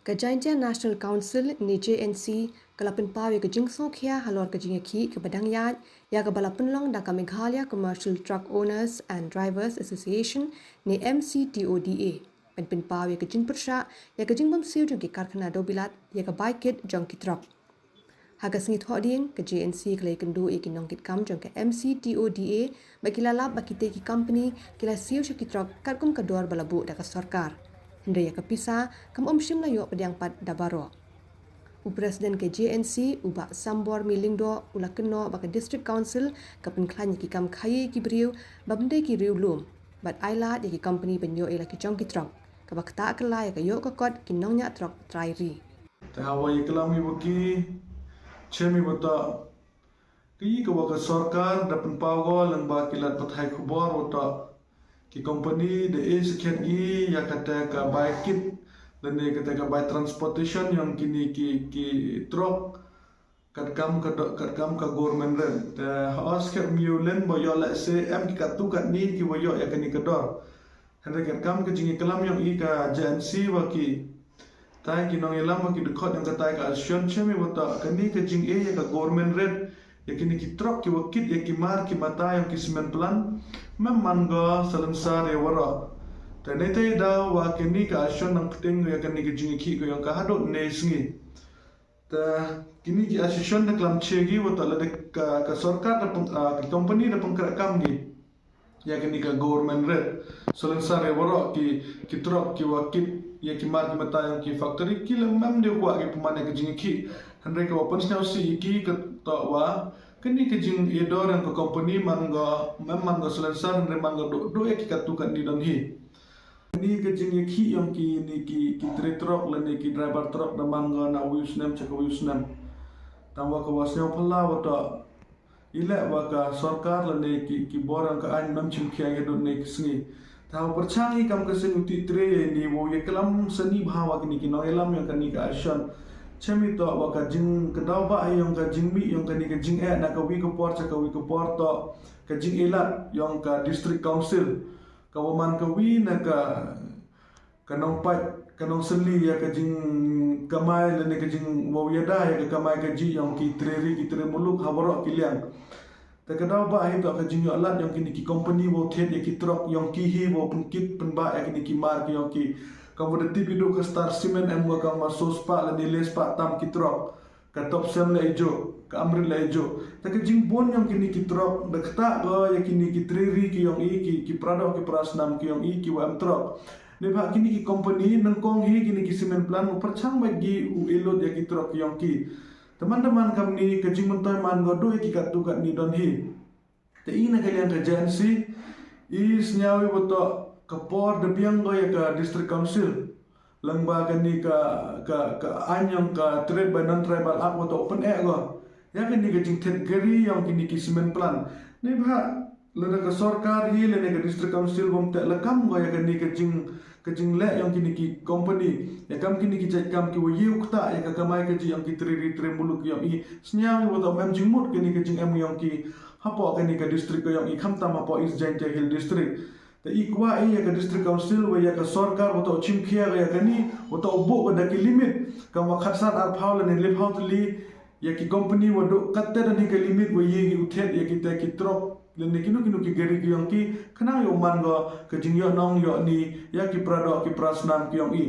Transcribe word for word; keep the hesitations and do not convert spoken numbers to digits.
Ka Jaintia National Council ne J N C ka la pynpaw ïa ka jingsngewkhia halor ka jingïakhih kaba dang ïaid ïa kaba la pynlong da ka Meghalaya Commercial Truck Owners and Drivers Association ne M C T O D A, ban pynpaw ïa ka jingpyrshah ïa ka jingbymsiew jong ki karkhana dewbilat ïa ka bai kit jong ki trok. Ha ka sngi Thohdieng, ka J N C ka la ïakynduh ïa ki nongkitkam jong ka M C T O D A ba ki la lap ba kitei ki kompani ki la siew sha ki trok katkum ka dor ba la buh da ka sorkar. Hynrei ïa ka pisa kam ym shym la ïoh pdiang pat da baroh. U President ka J N C, u Bah Sambor Myllyngdoh, u la kynnoh ba ka District Council ka pynkhlaiñ ïa ki kam khaïi ki briew bym dei ki riewlum, bad ai lad ïa ki kompani ban ïoh ïa la ki jong ki trok, kaba ktah kylla ïa ka ïoh ka kot ki nongñiah trok trai ri. Te haba ïaklam ïa ki, shem ïa kata, ki kaba ka sorkar da pynpaw ko lyngba ki lad pathai khubor, kata ki kompani da e sakhiat ïa kata ka bai kit lane kata ka bai transportation ïa kine ki, ki trok, katkam ka do-, katkam ka government rate. Te ha sakhiat ym ïoh lehse em ki katto katne kiba ïoh ïa kane ka dor. Hynrei katkam ka jingïaklam ïa ka J N C, ba ki tai ki nongïalam, ba ki dkhot ïa katai ka association, shem ïa kata, kane ka jingeh ïa ka government rate ïa kine ki trok kiba kit ïa ki mar ki mata ïa ki cement plant, mem man ko salonsar ïa waroh. Te nangta da wa kane ka association nang pynting ïa kane ka jingïakhih ka ïa ka haduh ne sngi. Te kine ki association da klam che ki, wat la da ka, ka sorkar da pyn-, ah, ki company da pynkhreh kam ki ïa kane ka government rate salonsar ïa waroh ki, ki trok kiba kit ïa ki mar ki mata ïa ki factory, ki la mem de kwah ki pynman ïa ka jingïakhih. Hynrei kaba pynsngewsih ïa ki kata wa kane ka jingeh dor ïa ka company man ko, mem man ko salonsar, hynrei man ko duh, duh ïa ki katto katne don hi. Kane ka jingïakhih ïa kine ki, ki trei trok lane ki driver trok da man ko na uwei u snem sha ka uwei u snem. Tang wa kaba sngewphylla, wat i leh wa ka sorkar lane ki, ki bor ïa ka aiñ mem shim khia ïa duh ne ki sngi. Te haba pyrshang ïa kam ka seng u tip trei ïa ni, wow ïaklam sani bha wa kine ki nongïalam ïa kane ka association, shem ïa kata wa ka jing, ka daw ba ïa ka jingmih ïa kane ka jingeh na kawei ka por sha kawei ka por, to ka jingeh lad ïa ka District Council, kaba man kawei na ka, ka nongpait, ka nongsylli ïa ka jingkamai lane ka jing, wow ïada ïa ka kamai kajih ïa ki trei ri ki trei muluk ha waroh ki liang. Te ka daw ba hi to ka jingïoh lad ïa kine ki company wow thied ïa ki trok ïa ki hi, wow pynkit pynbah ïa kine ki mar ki ïa ki. Kaba da tip ïa ka Star Cement em wa ka ma sospah lane lespah tam ki trok. Ka Topcem la ïa juh, ka Amrit la ïa juh. Te ka jingbun ïa kine ki trok da ktah ko ïa kine ki trei ri ki ïa ki, ki, ki para doh ki para snam ki ïa ki, ki wa em trok. Neibhah kine ki company nyngkong hi kine ki cement plant u pyrshang bad ki u e load ïa ki trok ki ïa ki. Te man da man kam ni ka jingmyntoi man ko duh ïa ki katto katne don hi. Te i na ka liang ka J N C i sngewthuh wa to ka por da biang ko ïa ka District Council lyngba kane ka, ka, ka aiñ ïa ka Trade by Non-Tribal Act wa to u pyneh ko ïa kane ka jingthied kari ïa kine ki cement plant. Neibhah lada ka sorkar hi lane ka District Council bym teh lakam ko ïa kane ka jing, ka jingleh ïa kine ki company, ïa kam kine ki jait kam ki wa ïew ktah ïa ka kamai kajih ïa ki trei ri trei muluk ïa i, sngewthuh wa to mem jingmut kane ka jingem ïa ki hapoh kane ka district ka ïa i, khamtam hapoh East Jaintia Hills District. Te i kwah i ïa ka District Council wa ïa ka sorkar wa to shim khia ïa kane, wa to buh ka da ki limit, kam wa khatsan arphew lane lephew tylli ïa ki company wa duh katta da ni ka limit wa ïa ki u thied ïa kita ki trok lane kino kino ki gari ki ïa ki, khnang ïa u man ko ka jingïoh nong ïoh ni ïa ki para doh ki para snam ki ïa i.